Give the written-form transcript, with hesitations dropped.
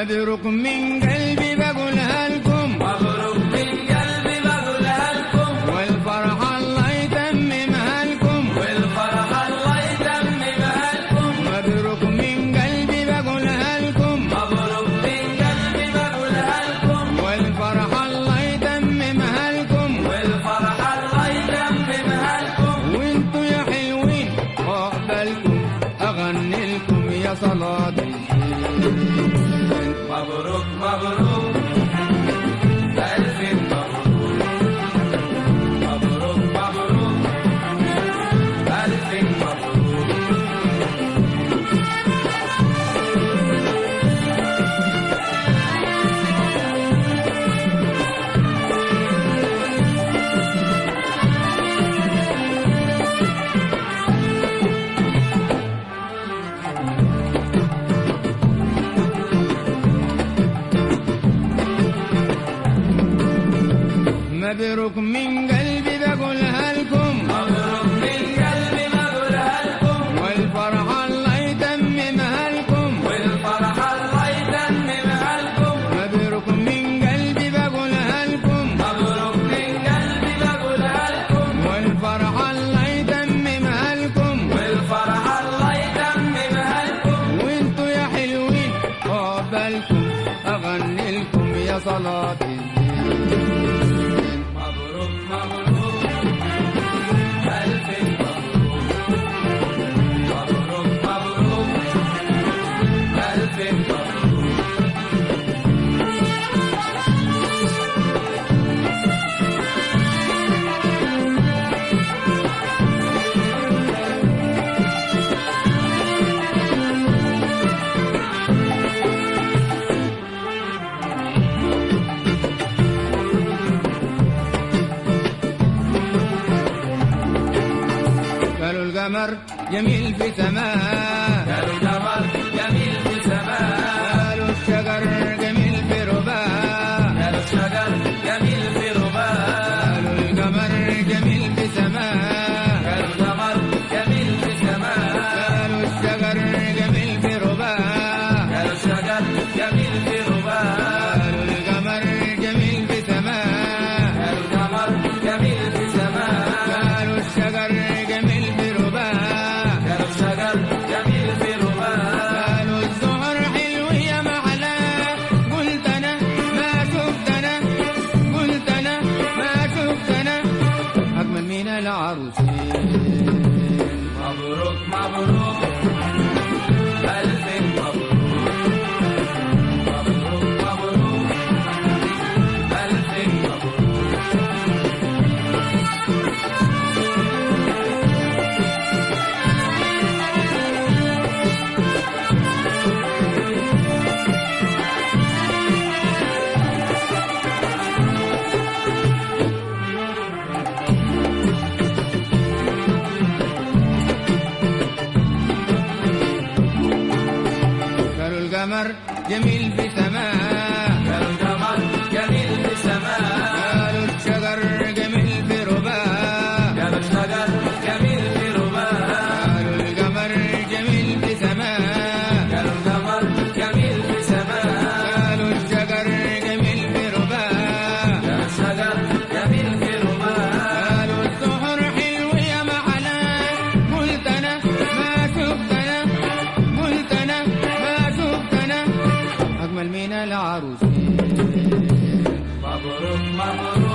مبروك من قلبي بقولها لكم، مبروك من قلبي بقولها لكم، والفرحة الله يتممها لكم، والفرحة الله يتممها لكم. مبروك من قلبي بقولها لكم، مبروك من قلبي بقولها لكم، والفرحة الله يتممها لكم، والفرحة الله يتممها لكم. وانتوا يا حلوين عقبالكم أغني لكم يا صلاة الزين. مبروك مبروك ألف مبروك، مبروك مبروك ألف مبروك. مبروك من قلبي بقولها لكم، مبروك من قلبي بقولها لكم، والفرحة الله يتممها لكم، والفرحة الله يتممها لكم. مبروك من قلبي بقولها لكم، مبروك من قلبي بقولها لكم، والفرحة الله يتممها لكم، والفرحة الله يتممها لكم. وانتوا يا حلوين عقبالكم أغني لكم يا صلاة الزين. مبروك مبروك ألف مبروك، مبروك مبروك ألف مبروك. قالوا القمر جميل في سماه، قالوا القمر جميل في سماه، قالوا الشجر جميل في رباه، قالوا الشجر جميل في رباه، قالوا القمر جميل في سماه، قالوا القمر جميل في سماه، قالوا الشجر جميل في رباه، قالوا الشجر جميل في رباه، قالوا القمر جميل في سماه، قالوا القمر جميل في سماه، قالوا الشجر جميل في رباه، قالوا الشجر جميل في رباه. قالوا الزهر حلو يا محلاه، قلت انا ما شفت انا، قلت انا ما شفت انا اجمل من العروسين. مبروك مبروك ألف مبروك، مبروك مبروك ألف مبروك. قالوا القمر جميل في سماه، قالوا القمر جميل في سماه، قالوا الشجر جميل في رباه، قالوا الشجر جميل في رباه، قالوا القمر جميل في سماه، قالوا القمر جميل في سماه، قالوا الشجر جميل في رباه، قالوا الشجر جميل في رباه. قالوا الزهر حلو يا محلاه، قلت انا ما شفت انا، قلت انا ما شفت انا اجمل من العروسين. مبروك مبروك.